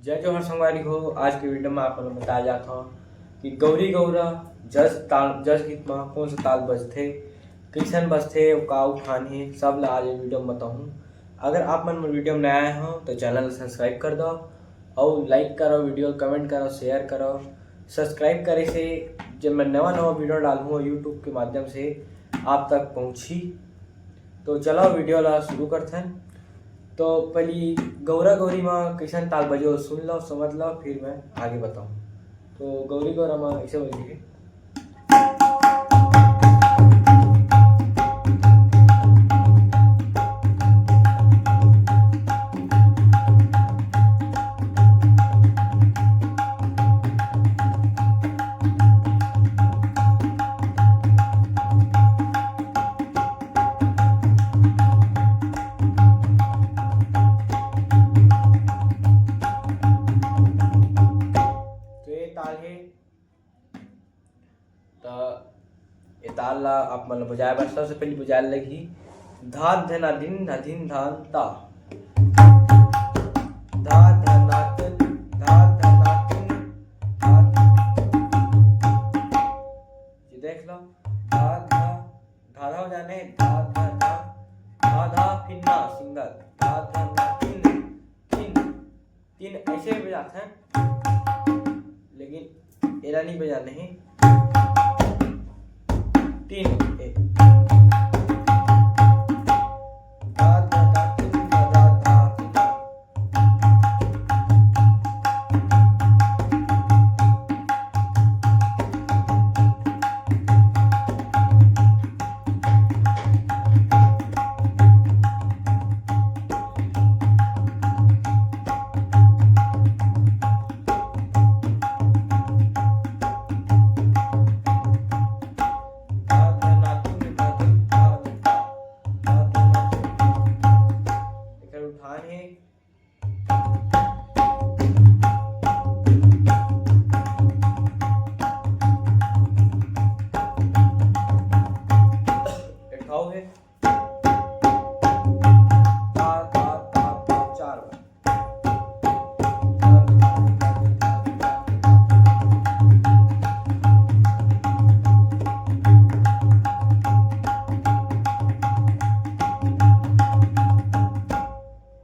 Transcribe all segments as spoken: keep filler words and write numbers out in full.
जय जोहार संगवारी हो, आज के वीडियो में आप मन ल बताए जात हव कि गौरी गौरा जस ताल, जस गीत में कौन सा ताल बजथे, कइसन बजथे, अउ का उठान हे, सब ला आज ये वीडियो में बताहूँ। अगर आप मन मोर वीडियो में नया आए हो तो चैनल ला सब्सक्राइब कर दो, अउ लाइक करो वीडियो, कमेंट करो, शेयर करो। सब्सक्राइब करे से जब मैं नवा नवा वीडियो डालहूँ YouTube के माध्यम से आप तक पहुँची। तो चलो वीडियो ला शुरू करथन। तो पहली गौरा गौरी में कइसन ताल बजे, सुन लो, समझ लो, फिर मैं आगे बताऊँ। तो गौरी गौरा में ऐसे बजे। तो ये ताल हे। त ये ताल ला आप मन ल बजाए बर सबसे पहले बजाए लगही धा धना धिन धा धिन धान ता। धा धना धिन धा धना धिन धा। ये देख लो, धा धा, धा धा हो जाने, धा धा धा, धा धा फिर ना सिंगल, धा धना धिन धिन। तीन ऐसे बजाते हैं, लेकिन एला नहीं बजाना है। तीन, एक। धा, धा, धा, तीन, धा, धा, धा, तीन, धा। एकर उठान हे। एठाव हे। ता, ता, ता, ता, चार बार।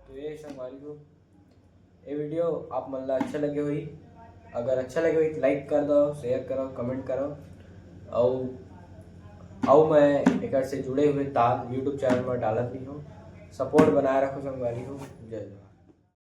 तो ये संगवारी हो, ये वीडियो आप मन ला अच्छा लगे होही। अगर अच्छा लगे होही तो लाइक कर दो, शेयर करो, कमेंट करो। अउ, अउ मैं एकर से जुड़े हुए ताल YouTube चैनल में डालत नहीं हूँ। सपोर्ट बनाए रखो संगवारी हो। जय जोहार।